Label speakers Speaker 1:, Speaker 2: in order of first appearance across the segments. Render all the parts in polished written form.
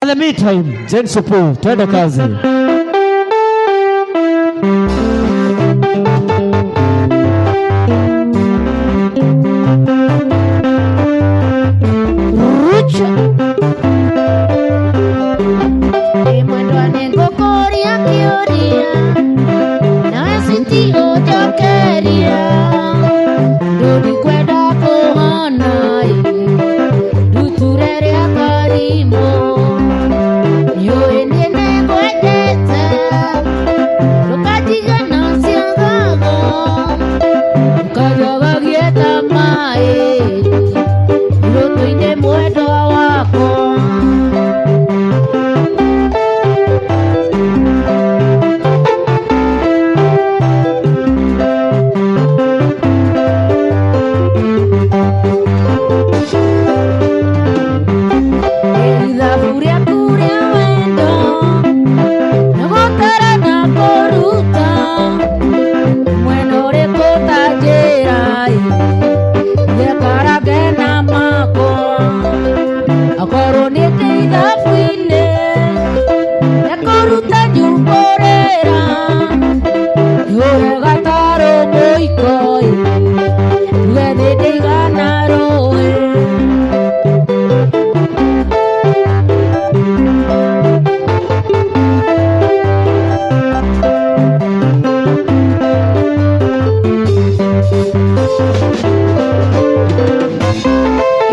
Speaker 1: In the meantime, Jane Supu, twende kazi.
Speaker 2: Rucha. Mwendwa nĩngũkũria kĩũria nawe citigũnjokeria ndũndikwenda kũhona nduture rĩa karimũ nĩũĩ niĩ nĩngwendete ndũkanjige na ciagago ndũkanjagagie ta maĩ irũtũ-inĩ mwendwa wakwa. Ithabu rĩaku rĩa wendo nĩ gũtara na kũruta mwena ũrĩkũ ta njĩra gĩkarange na makwa akorwo nĩ ndĩ ithabu-inĩ nĩkũruta nyumbũrĩra ihũre gatarũ mũiko tuge thĩ ndĩigana rũĩ.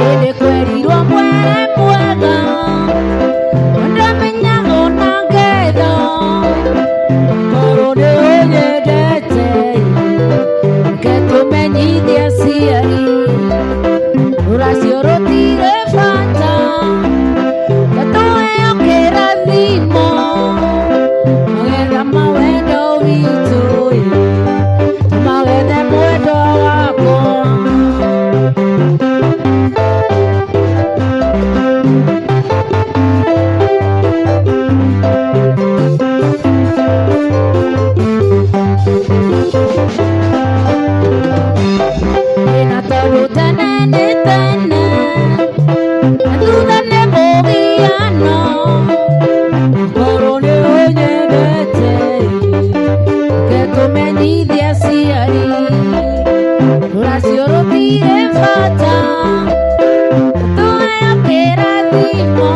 Speaker 2: Ĩndĩ kwerirwo mwere mwega ndamenyaga ona ngetha korwo nĩ ũnyendete reke tũmenyithie aciari rũracio rũtirĩ bata na tũheo kĩrathimo magetha ma wendo witũ tũmagethe mwendwa wakwa. Na tondũ tene nĩ tene na thutha nĩ mũgiano korwo nĩ ũnyendete reke tũmenyithie aciari rũracio rũtirĩ bata tũheo kĩrathimo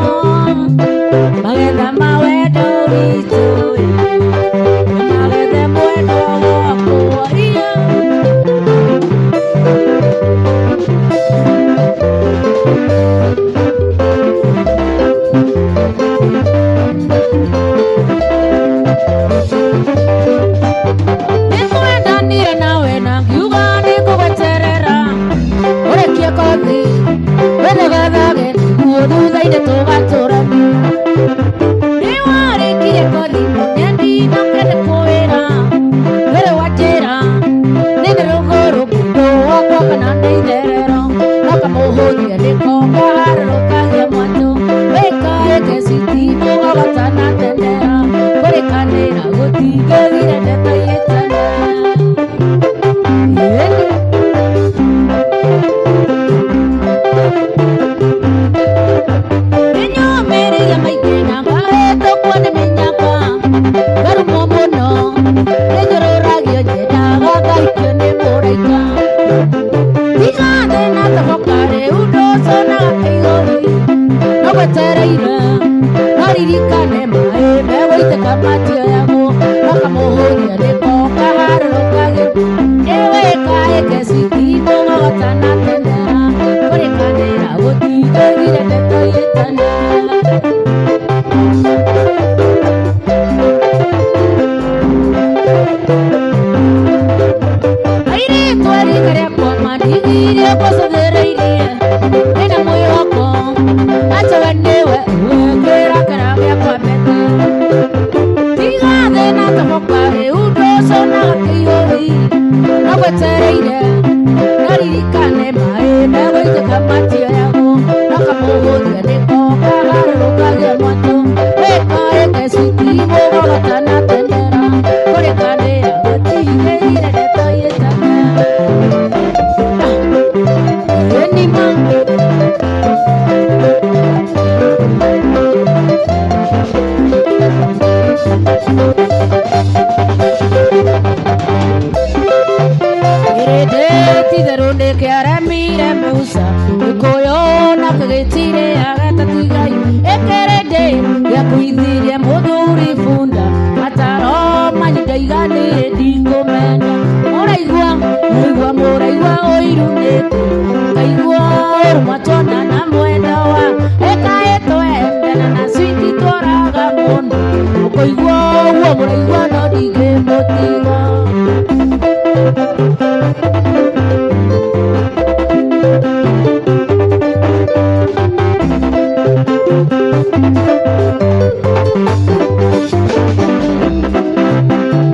Speaker 2: magetha ma wendo witũ magethe mwendwa wakwa iya. Nĩkwendanire nawe na ngiuga nĩngũgweterera ũrĩkie kothi wĩthegethage nĩguo thutha-inĩ tũgatũrania nĩwarĩkirie kothi mũnyendi nake nĩkũwĩra ndũrĩ wanjĩra nĩ rũgũrũ mũndũ wakwa kana nĩ itherero no kamũhũthia nĩko kaharũrũkagia mwatũ wĩkaĩke citimu gogotana tendera kũrĩkanĩra gũtingĩthire ndeto ihĩtana. Nĩnyũmĩrĩirie maingĩ na ngahĩtũkwo nĩ mĩnyaka Mũraigua no ndingĩmũtiga.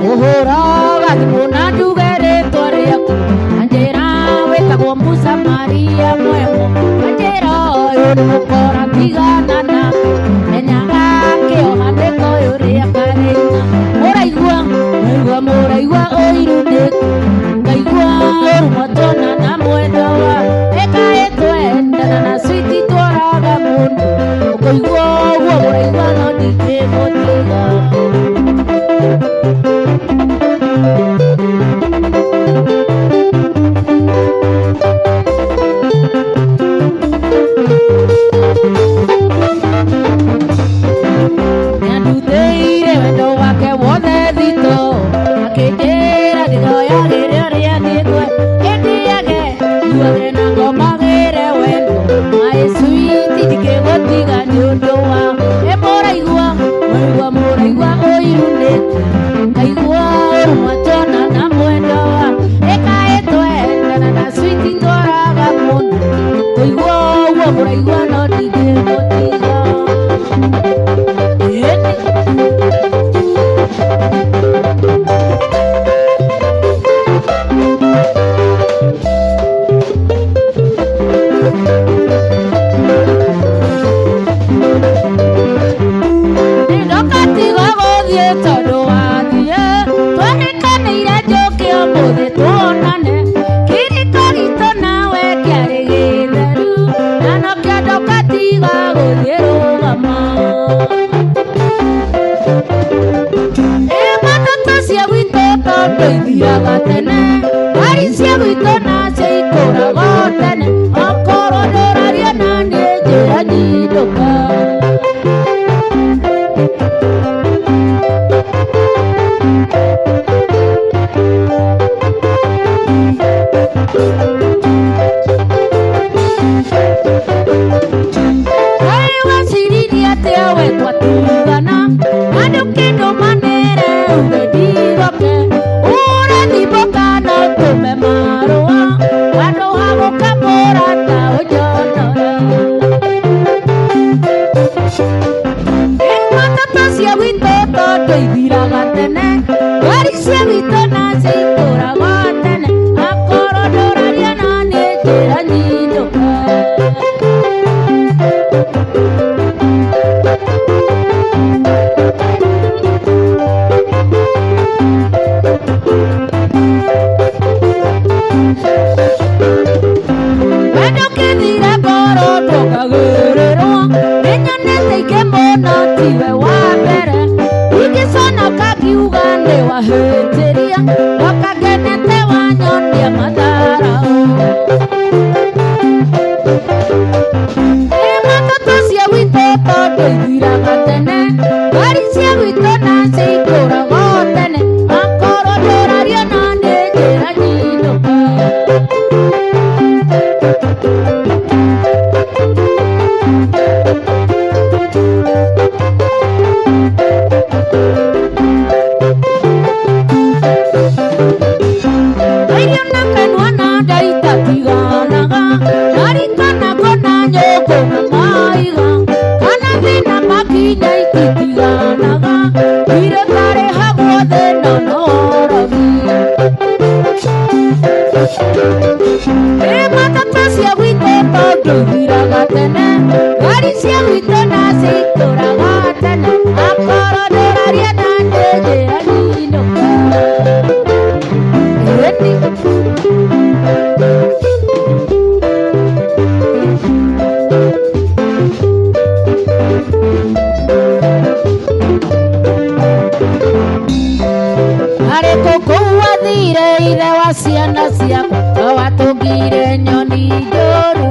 Speaker 2: Ũhũraga thimũ na nduge rĩtwa rĩaku na njĩra wĩtagwo Musa Maria Mwemo na njĩra ũyũ nĩ mũkora tigana nake menyaga kĩoha nĩko ũrĩa karĩna. Mũraigua mũraigua mũraigua ũiru nĩkũ ngaigua ũru matona na mwendwa wa ĩkaĩ twendana na switi tworaga mũndũ ũkũigua ũguo mũraigua no ndingĩmũtiga. Nĩandutĩire wendo wake wothe thito akĩnjĩra ndigoyagĩre ũrĩa niĩ ĩndiage nyuage na ngomagĩre wendo maĩ switi ndingĩgũtiga nĩ ũndũ wa ĩ mũraigua mũraigua mũraigua ũiru nĩkĩ ngaigua ũru matona na mwendo wa ĩkaĩ twendana na switi tworaga mũndũ kũigua ũguo mũraigua no ndingĩmũtiga. Ndokatiga gũthiĩ tondũ wathiĩ twahĩkanĩire njũkĩ ũmũthĩ tuonane kĩrĩko gitũ nawe kĩarĩ gĩtheru na nokĩo ndokatiga gũthiĩ rũgama. Ĩ matatu cia gwitũ tondũ ithiraga tene ngari cia gwitũ nacio ikũraga tene okorwo ndũraria na niĩ njĩra nyindũka. Kaĩ weciririe atĩa we twatigana andũ kĩndũ manĩre uge ndigoke ũrathimbũka no tũme marũa handũ ha gũkamũra ta ũnjonore. Ĩ matatu cia gwitũ tondũ ithiraga tene ngari cia gwitũ nacio ikũraga tene akorwo ndũraria na niĩ njĩra nyindũka. Wendo kĩthira ngoro ndũkagĩrĩrwo nĩnyonete ingĩ mũno tiwe wa mbere ingĩconoka ngiuga nĩwahĩtĩria ndokangenete wanyonia matharaũ. Ĩ matatũ cia gwitũ tondũ ithiraga tene ngari cia gwitũ nacio ikũraga tene akorwo ndũraria na niĩ njĩra nyindũka. Irio na kanua na nda itatiganaga narikanagwo na nyũngũ na maiga kana thĩna makinya ititiganaga irĩ tarĩhagwo thĩna no worogi. Ĩ matatũ cia gwitũ tondũ ithiraga tene ngari cia gwitũ nacio ikũraga tene akorwo ndũraria na niĩ njĩra nyinũka. Ĩni. Arĩ kũu athire ithe wa ciana ciakwa no watũngire nyoni njũru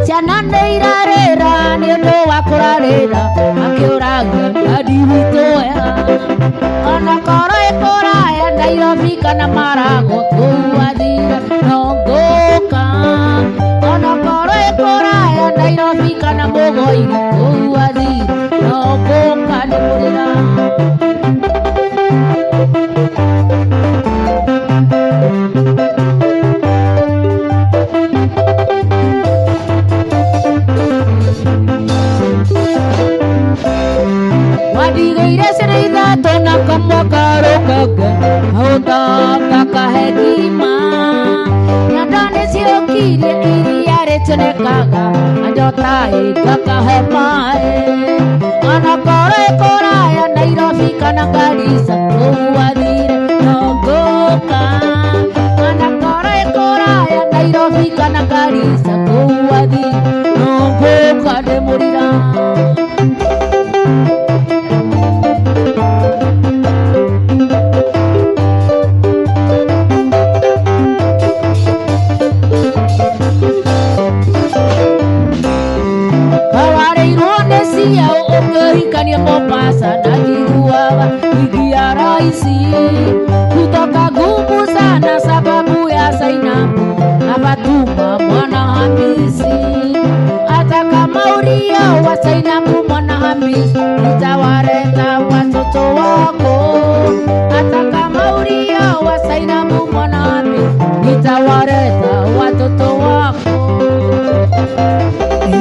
Speaker 2: ciana nĩ irarĩra nĩ ũndũ wa kũrarĩra akĩũraga ndadi witũ ya ona korwo ĩkũraya Nairobi kana Maragwa kũu athire no ngũka ona korwo ĩkũraya Nairobi kana Mũgoiri kũu athire no ngũka nĩ kũrĩra. Njiarĩire ciana ithatũ na kamwe karũkenge ahũta kahekima. Nyanda nĩciũkirie iria rĩtionekaga na njota ĩngakahe maĩ. Onakorwo ĩ kũraya Nairobi kana Garissa kũu athire no ngũka. Onakorwo ĩ kũraya Nairobi kana Garissa kũu athire no ngũka ndĩmũrira. Kawarĩirwo nĩ ciao ũkĩhikania Mombasa na njiguaga igia rahisi kutoka ngumu sana sababu ya Zainabu na Fatuma mwana Hamisi. Hata kama urio wa Zainabu mwana Hamisi nitawareta watoto wako. Hata kama urio wa Zainabu mwana Hamisi nitawareta watoto wako.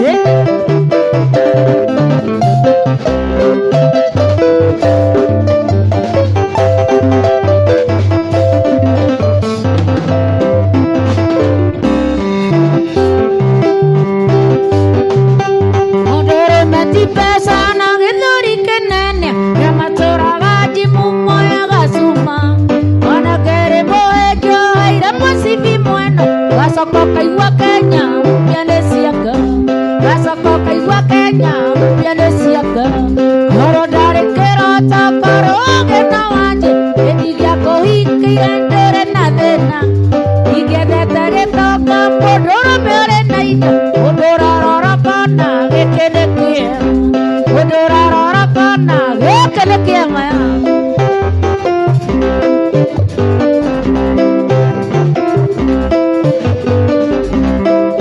Speaker 2: Eh? Mũndũrũme ti mbeca na gĩthũri kĩnene arĩa matũraga njimu moyaga cuma. Mwanake rĩ mũhĩngi oheire mũcibi mwena gacoka ũkaigua Kenya mpya nĩ ciake. Gacoka ũkaigua Kenya mpya nĩ ciake. Korwo ndarĩ kĩroto korwo ũgĩ na wanje gĩtigia kũhikire ndũrĩ na thĩna. Ingĩethete gĩtonga mũndũrũme ũrĩ na indo mũndũ ũrarora kona gĩkĩ nĩ kĩema. Mũndũ ũrarora kona gĩkĩ nĩ kĩema.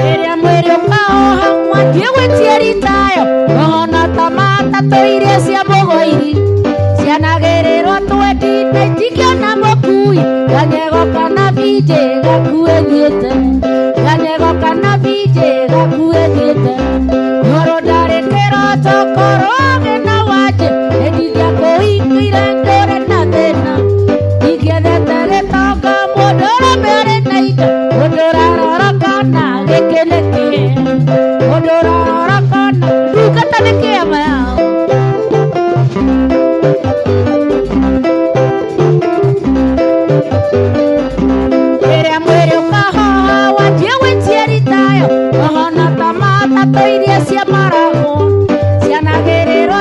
Speaker 2: Rĩrĩa mwĩrĩ ũkahoha mwathiĩ gwĩtia ritayo ngahona ta matatũ iria cia mũgoiri cianagĩrĩrwo twendi na itingĩona mũkui kanyego kana binjĩ gakue thiĩte kanyego kana binjĩ gakue thiĩte. Korwo ndarĩ kĩroto korwo ũgĩ na wanje ndithia kũhingĩire ndũrĩ na thĩna. Ingĩethete gĩtonga mũndũrũme ũrĩ na indo mũndũ ũrarora kona gĩkĩ nĩ kĩema. Mũndũ ũrarora kona ndungata nĩ kĩama yao. Rĩrĩa mwĩrĩ ũkahoha wanjie gwĩtia ritayo ngahona ta matatũ iria cia maragwo cianagĩrĩrwo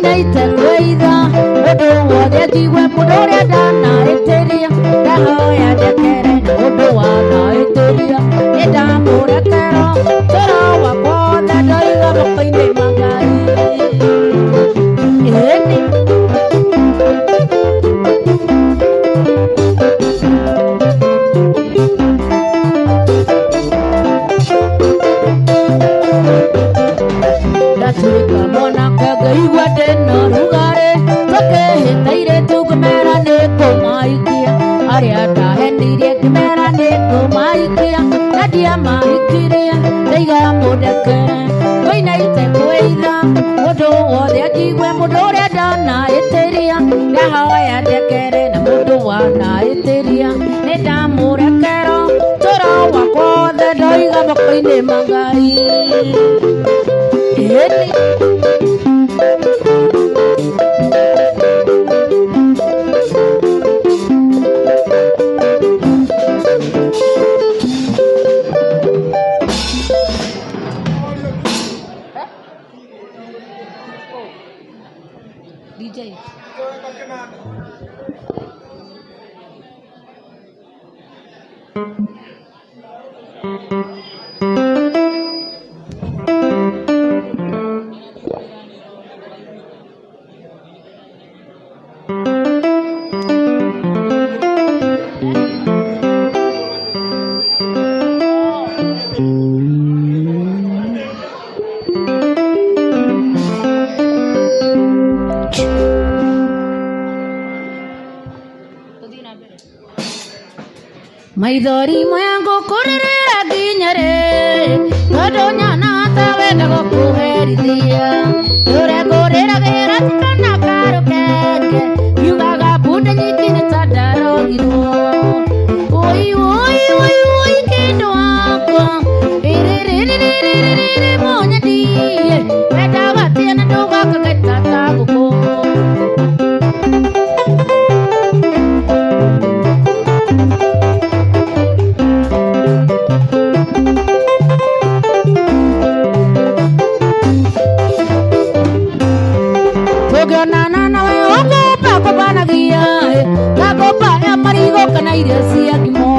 Speaker 2: Koinaite kwĩitha ũndũ wothe njigue mũndũ ũrĩa ndanahĩtĩria ndahoya ndekere nĩ ũndũ wa nahĩtĩria nĩ ndamũrekera toro wakwa wothe ndoiga moko-inĩ ma Ngai. Ĩni ndatuĩka mwanake ngĩigua ndĩna ũrugarĩ tũkĩhĩta airĩtu ngĩmera nĩ kũmaikia arĩa ndahenirie ngĩmera nĩ kũmaikia na ndiamahikirie ndaiga mũndekere koinaite kwĩitha mũndũ wothe njigue mũndũ ũrĩa ndanahĩtĩria ndahoya ndekere na mũndũ wanahĩtĩria nĩ ndamũrekera toro wakwa wothe ndoiga moko-inĩ ma Ngai. Ĩni DJ. Maithori maya ngũkũrĩrĩra nginya rĩ tondũ nyonaga ta wenda gũkũherithia ndũre ngũrĩragĩra kana karũkenge ngiugaga mbunde nyingĩ nĩ ta ndarogirwo. Ũi ũi ũi ũi kĩndũ wakwa ĩrĩrĩrĩrĩrĩrĩ mũnyendie wendaga atĩa na ndũgaka gaita ta ngũkũ. Tũngĩonana nawe ũngũmba kũbanagia ngakũmba ya marigũ kana irio cia ngimo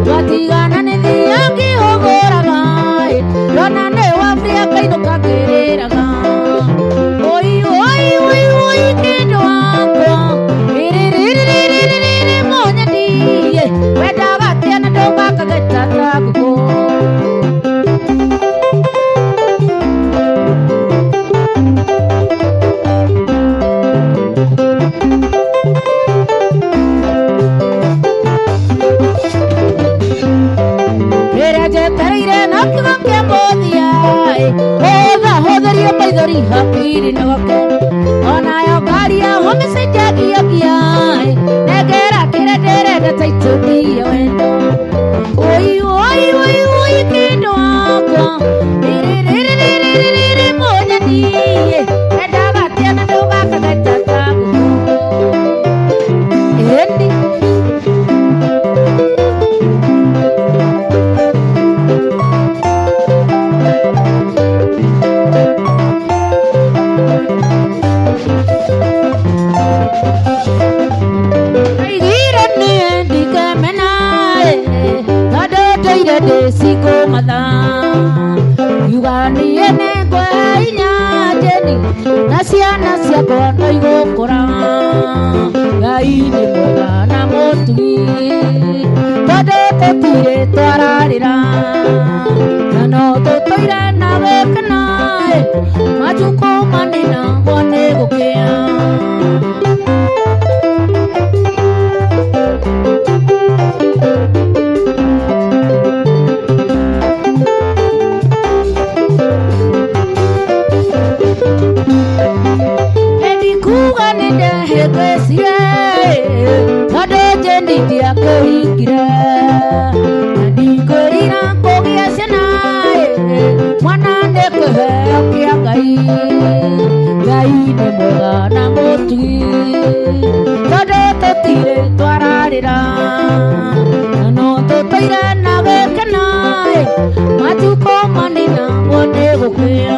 Speaker 2: twatigana nĩ thia ngĩhũgũraga ndona nĩ wabria kainũka ngĩrĩraga. Ũi ũi ũi ũi kĩndũ wakwa ĩrĩrĩrĩrĩrĩrĩ mũnyendie wendaga atĩa na ndũgaka gaita ta ngũkũ. Rĩrĩa njetereire no kiugo kĩa mũthia hũtha hũthĩrie maithori hakiri nogoke onayo ngari ya homĩcenjagiagia nengera kĩrĩa ndĩrenda ta itũthie wendo. Ũi ũi ũi ũi kĩndũ wakwa ĩrĩrĩrĩrĩrĩrĩ mũnyendie wendaga atĩa na ndũgaka gaita ta ngũkũ. Ĩni Aigire niĩ ndikemena tondũ ndũire ndĩcikũ mathaa ngiuga niĩ nĩngũhe hinya Jeni na ciana ciakwa no igũkũra. Ngai nĩ mwega na mũtugi tondũ tũtirĩ twararĩra na no tũtũire na gĩkeno matukũ maninagwo nĩ gũkĩa. Ndikuga nĩ ndehĩngĩcire tondũ Jeni ndiakĩhikire na ndikwĩrira kũgĩa ciana mwana nĩ kĩheo kĩa Ngai. Ngai nĩ mwega na mũtugi tondũ tũtirĩ twararĩra na no tũtũire na gĩkeno matukũ maninagwo nĩ gũkĩa.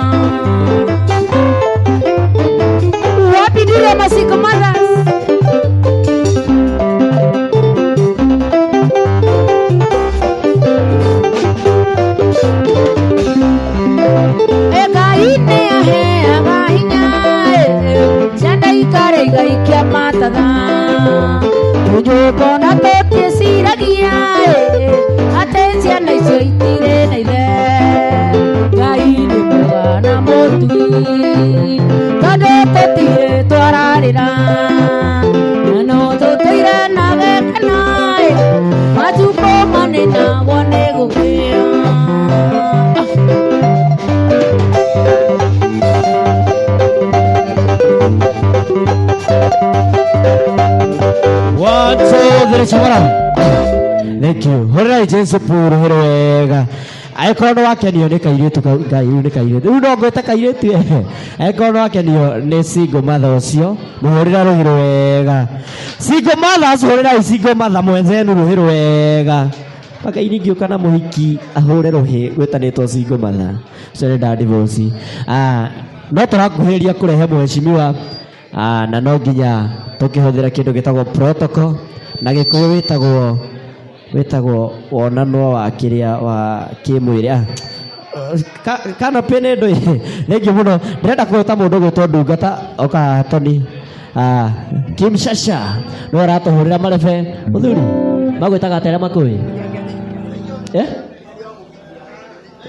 Speaker 2: Tũngĩkona tũtiĩciragia atĩ ciana icio itirĩ na ithe. Ngai nĩ mwega na mũtugi, tondũ tũtirĩ twararĩra na no tũtũire na gĩkeno. Matukũ manĩnagwo nĩ gũkĩa.
Speaker 1: One, two, three, chamara. Thank you. Hũrĩrai Jesu puru hĩrĩ wega. Angĩkorwo nĩ wakenio nĩ kairĩtu kau, Ngai rĩu nĩ kairĩtu. Rĩu no ngwĩte kairĩtu eh. Angĩkorwo nĩ wakenio nĩ single mother ũcio, mũhũrĩra rũhĩ wega. Single mothers, hũrĩrai single mother mwenzenu rũhĩ wega. Mpaka ingĩũka na mũhiki ahũre rũhĩ gwĩtanĩtwo single mother. Ũcio nĩ nda divorce. Ah, no tũrakuhĩrĩria kũrehe mheshimiwa. Ah, na no nginya tũkĩhũthĩra kĩndũ gĩtagwo protocol na gĩkũyũ wĩtagwo wonanwo wa kĩrĩa wa kĩmwĩrĩ. Ah, canopy nĩ ndũ thengiũ mũno. Ndĩrenda kũgwĩta mũndũ gwĩtwo ndungata oka haha Tony. Ah, Kim Shasha nĩwe ũratũhũrĩra marebe. Mũthuri magwĩtaga atĩa arĩa makũĩ? Eh?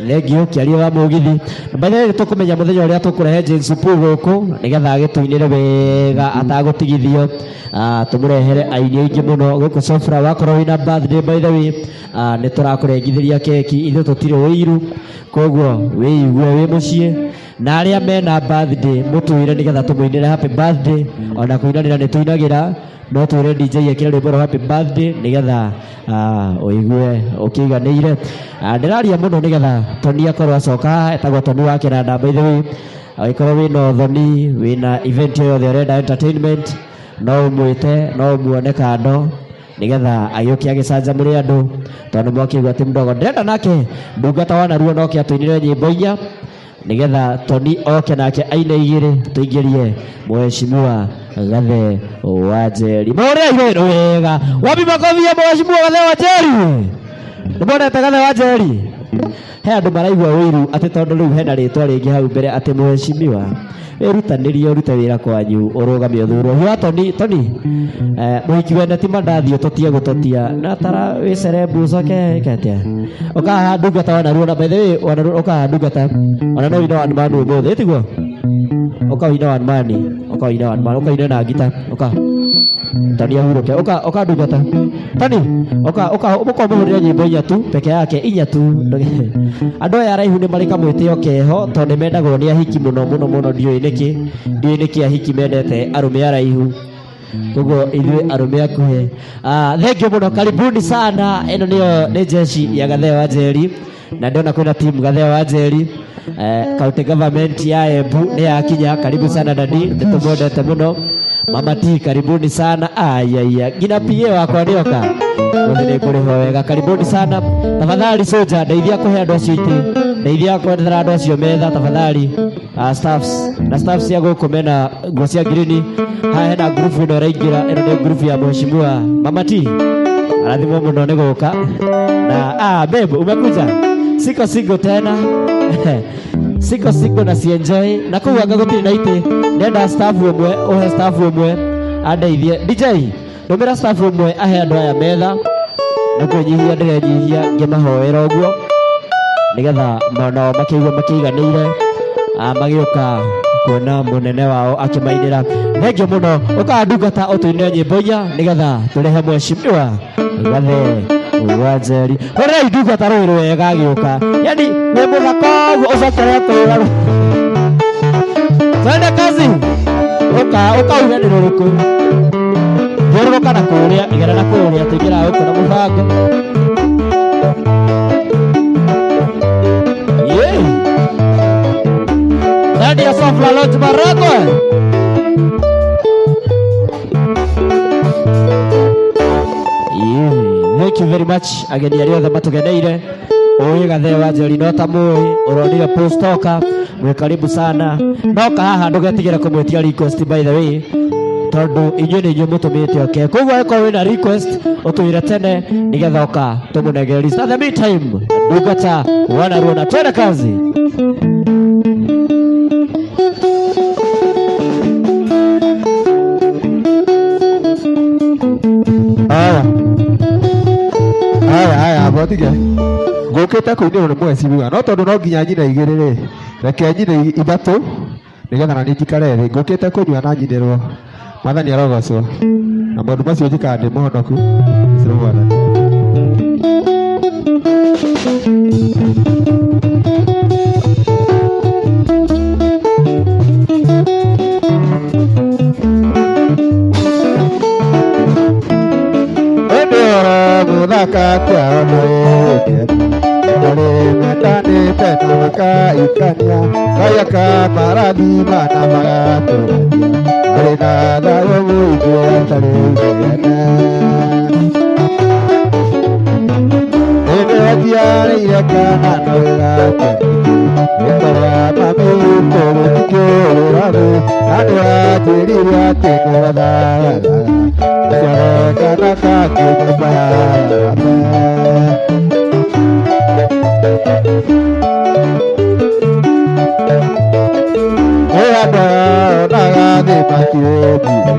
Speaker 1: Thengiũ kĩaria wa mũgithi. By the way, nĩtũkũmenya mũthenya ũrĩa tũkũrehe Jane Supu gũkũ nĩgetha agĩtũinĩre wega atagũtigithio. Ah, tũmũrehere aini aingĩ mũno gũkũ Sofra. Wakorwo wĩna birthday, by the way, ah, nĩtũrakũrengithĩria keki. Ithuĩ tũtirĩ ũiru, koguo wĩigue wĩ mũciĩ na arĩa mena birthday mũtwĩre nĩgetha tũmũinĩre happy birthday. Ona kũinanĩra nĩ tũinagĩra, no twĩre DJ ekĩre rwĩmbo rwa happy birthday nĩgetha ũigue ũkĩiganĩire. Ah, ndĩraria mũno nĩgetha Tony akorwo acoka haha. Etagwo Tony wa kĩnanda, by the way. Angĩkorwo wĩna ũthoni, wĩna event o yothe ũrenda entertainment, no ũmwĩte, no ũmuone kando nĩgetha agĩũke agĩcanjamũre andũ, tondũ nĩ mwakĩigua ti mdogo. Ndĩrenda nake ndungata wa naruo noke atũinĩre nyĩmbo inya nĩgetha Tony oke nake aine igĩrĩ, tũingĩrie mheshimiwa Gathe wa Njeri. Mũrĩa irũĩrũ wega. Wapi makobi ya mheshimiwa Gathe wa Njeri? Nĩmuonete Gathe wa Njeri? He andũ maraigua ũiru atĩ tondũ rĩu hena rĩtwa rĩngĩ hau mbere atĩ mheshimiwa. Wĩrutanĩrie ũrute wĩra kwanyu ũrũgame ũthurwo. Hiwa Tony, Tony, mũhiki wene ti mandathi ũtotie gũtotia na tara wĩ cerebu ũcoke ĩke atĩa? Ũka haha ndungata wa naruo, na by the way wa naruo ũka haha ndungata, ona no wĩine one man ũmũthĩ tiguo? Ũka wĩine one man, ũka wĩine one man, ũka wĩine na ngita, ũka. Tony ahurũke, ũka ũka ndungata. Tony, ũka ũka ũka ũmũhũrĩre nyĩmbo inya tu peke yake, inya tu. Andũ aya araihu nĩ marĩ kamwĩtĩo keho tondũ nĩ mendagwo nĩ ahiki mũno mũno mũno. Ndiũĩ nĩkĩ, ndiũĩ nĩkĩ ahiki mendete arũme araihu. Koguo ithuĩ arũme akuhĩ. Ah, thank you mũno, karibuni sana. Ĩno nĩyo nĩ jeshi ya Gathe wa Njeri na ndĩrona kwĩna team Gathe wa Njeri. County government ya Embu nĩ yakinya. Karibu sana dadi, nĩtũmwendete mũno. Mama T, karibuni sana. Ayaya, nginya PA wakwa nĩoka. Mũthĩ nĩ ngũrĩhwo wega. Karibuni sana. Tafadhali soja, ndeithia kũhe andũ acio itĩ, ndeithia kwethera andũ acio metha tafadhali. Staffs na staffs cia gũkũ mena nguo cia green. Haha hena group ĩno ĩraingĩra, ĩno nĩ group ya mheshimiwa Mama T. Arathimwo mũno nĩ gũka. Na babe, umekuja? Siko single tena. Siko single na si enjoy. Na kũu anga gũtirĩ na itĩ. Ndĩrenda staff ũmwe, ũhe staff ũmwe andeithie. DJ, ndũmĩra staff ũmwe ahe andũ aya metha. Nĩ kwĩnyihia ndĩrenyihia ngĩmahoera ũguo nĩgetha nao makĩigue makĩiganĩire, magĩũka kuona mũnene wao akĩmainĩra. Thengiũ mũno. Ũkaga ndungata ũtũinĩre nyĩmbo inya nĩgetha tũrehe mheshimiwa Gathe wa Njeri. Hũrĩrai ndungata rũĩ rwega agĩũka. Yani wĩ mũthaka ũguo ũcokere kũhũra. Twende kazi. Ũka ũka uge nĩ rũrĩkũ. Thiũrũrũka na kũrĩa, igera na kũrĩa, tũingĩraga gũkũ na mũbango. Yeah. Ndani ya Sofla Lodge Maragwe. Yeah. Thank you very much ageni arĩa othe matũgeneire. Ũĩ Gathe wa Njeri no ta mũĩ, ũronire post oka, mwĩ karibu sana. Noka haha ndũgetigĩre kũmwĩtia request, by the way, tondũ inyuĩ nĩ inyuĩ mũtũmĩte oke. Koguo angĩkorwo wĩna request ũtwĩre tene nĩgetha oka tũmũnengere list. At the meantime, ndungata wanaruona, twende kazi.
Speaker 3: Ndige ngũkĩte kũinĩrwo nĩ mwecibiwa no tondũ no nginya nyine igĩrĩ rĩ, reke nyine ithatũ nĩgetha na niĩ njikare thĩ. Ngũkĩte kũnyua na nyinĩrwo. Mwathani arogocwo. Na maũndũ macio njĩkaga ndĩ mũhonoku. Icĩrwo Mwathani. Mũthaka mendanĩte na makaikania Ngai akamarathima na magatũrathia marĩ na thayũ mũingĩ atarĩ inegene. Nĩnĩwaciarĩire kana no gĩgakĩrĩte rĩtwa mami witũ rĩtikĩũrĩra thĩ na nĩwanjĩrire atĩ nĩwethagathaga gaciare kana kangĩ nyũmba ya arata. Nĩ andũ onaga thĩ matiũmbire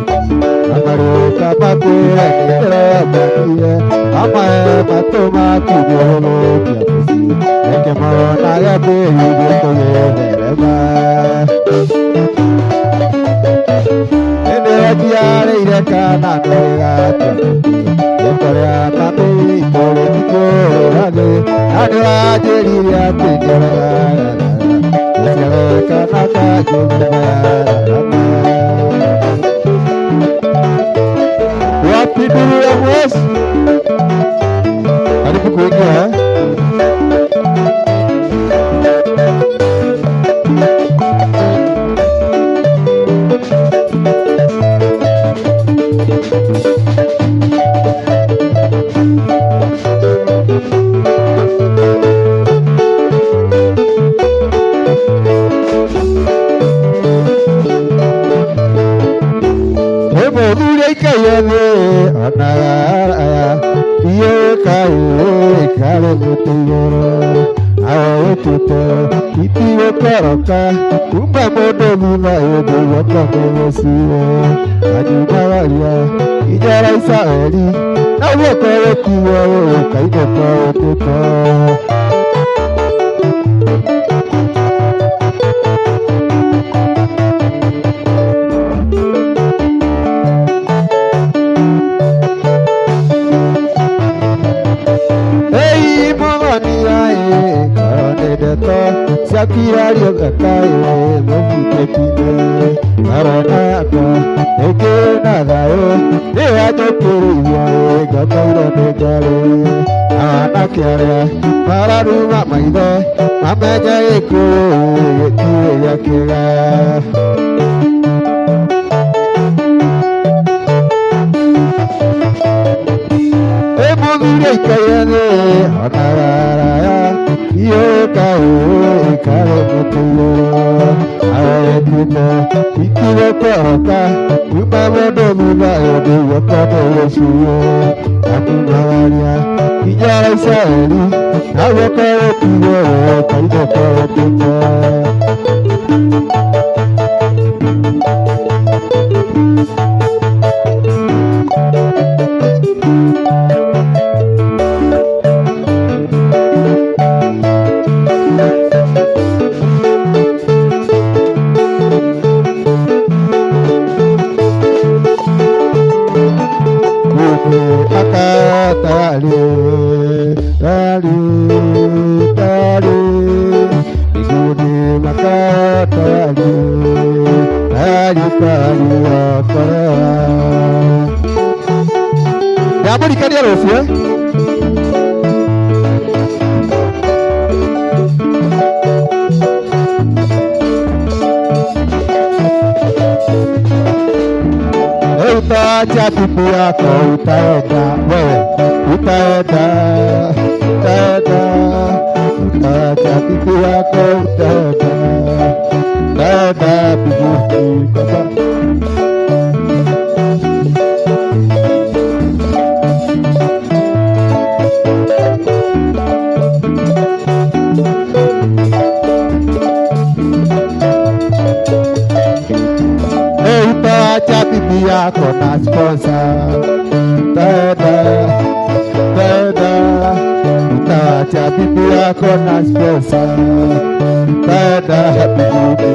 Speaker 3: na marĩũka makwĩre nĩndĩromanire amahe matũ maku nĩũhũthũkia mũciĩ reke monage kwĩhithie tũgĩtherema. Nĩnĩwaciarĩire kana no gĩgakĩrĩte rĩtwa rĩa mami witũ rĩtikũrĩra thĩ na nĩwanjĩrire atĩ nĩwethagathaga gaciare kana kangĩ nyũmba ya arata. Wapi duru ya mwezi? Karibu kuingia eh? Mũthuri aikaire thĩ onaga aya iũkaĩ mũtĩ igũrũ nawe wĩtĩte itigũkoroka kuma mũndũ thutha ĩndĩ guoko nĩgũciwe anyumagaria nginya Isiraeli na guoko gũkuo gũkainũka ũtĩte. Ciakirario gakaĩ mũbutĩkine ngarona yakwa ĩkĩna thayũ nĩwanjũkĩrĩirie ngomeire nĩ ngarĩ na anake arĩa mararuma maitho mamenye gĩkũyũ gĩtirĩ gĩa kĩga. Ĩ mũthuri aikaire thĩ onaga araya iũkaĩ ĩkarĩ mũtĩ igũrũ nawe wĩtĩte itigũkoroka kuma mũndũ thutha ĩndĩ guoko nĩgũcuo akumagaria nginya Isiraeli na guoko gũtigwo gũkainũka ũtĩte. Ndamũrikania rũciũ eh? Utaacha bibi yako utaenda wewe, utaenda, utaenda, utaacha bibi yako utaenda, utaenda bibi baba. Utaacha bibi yako na sponsor, utaenda, utaenda, Ukiacha bibi yako na pesa utaenda mbinguni.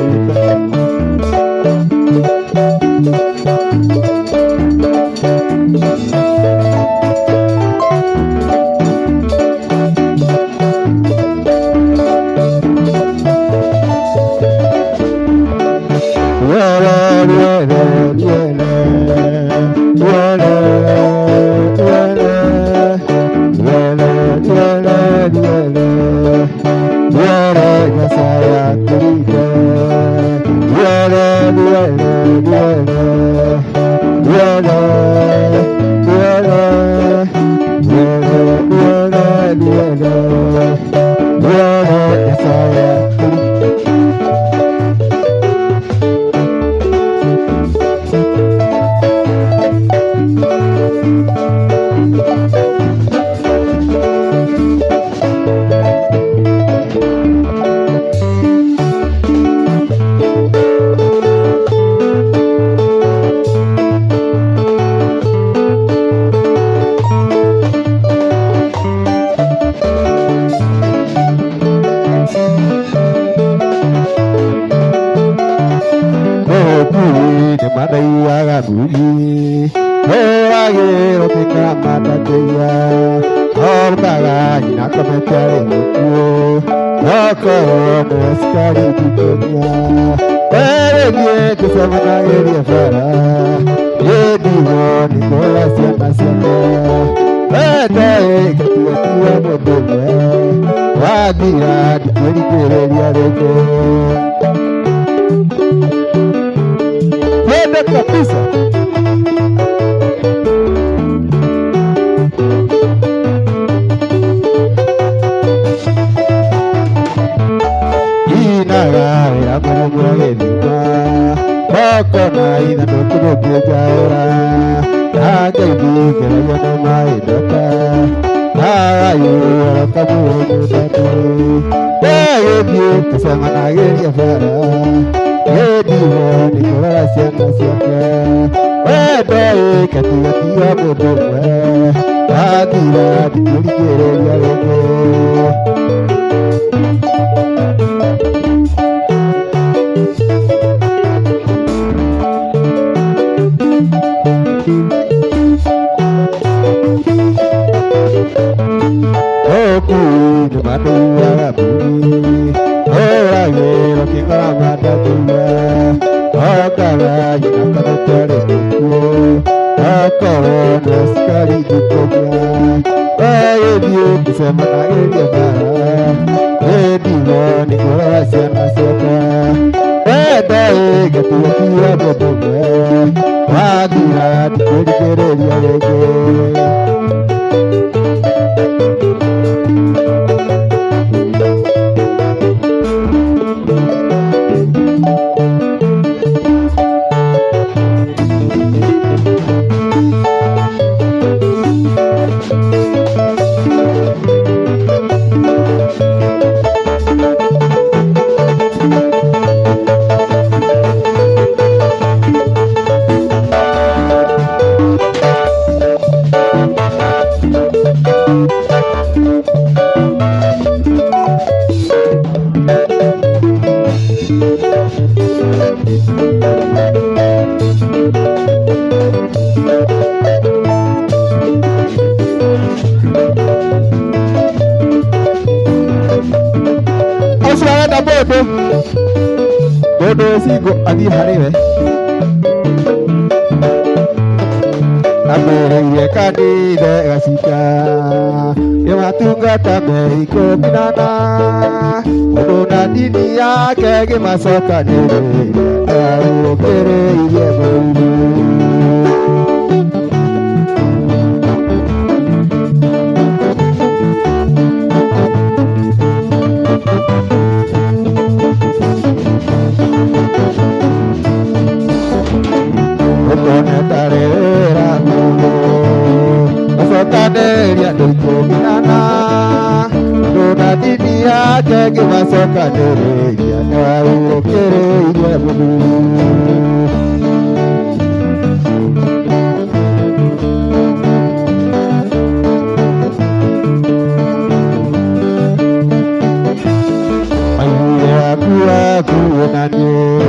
Speaker 3: na niĩ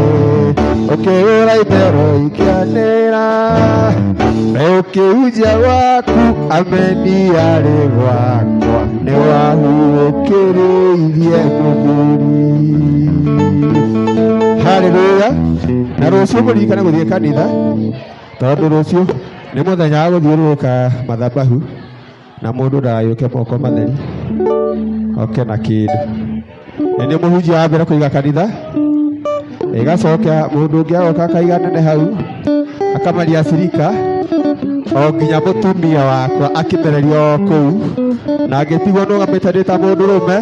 Speaker 3: ũkĩhũra itero ikĩanĩra na ũkĩhunjia gwaku ameni arĩ gwakwa nĩ wahurũkĩrĩirie mũthuri. Haleluya. Na rũciũ mũririkane gũthiĩ kanitha tondũ rũciũ nĩ mũthenya wa gũthiũrũrũka mathabahu na mũndũ ndagagĩũke moko matheri oke na kĩndũ. Nĩ niĩ mũhunjia wa mbere kũiga kanitha ĩgacoka mũndũ ũngĩ agoka akaiga nene hau akamaria cirika o nginya mũtumia wakwa akĩmererio o kũu na ngĩtigwo nũgamĩte ndĩ ta mũndũrũme.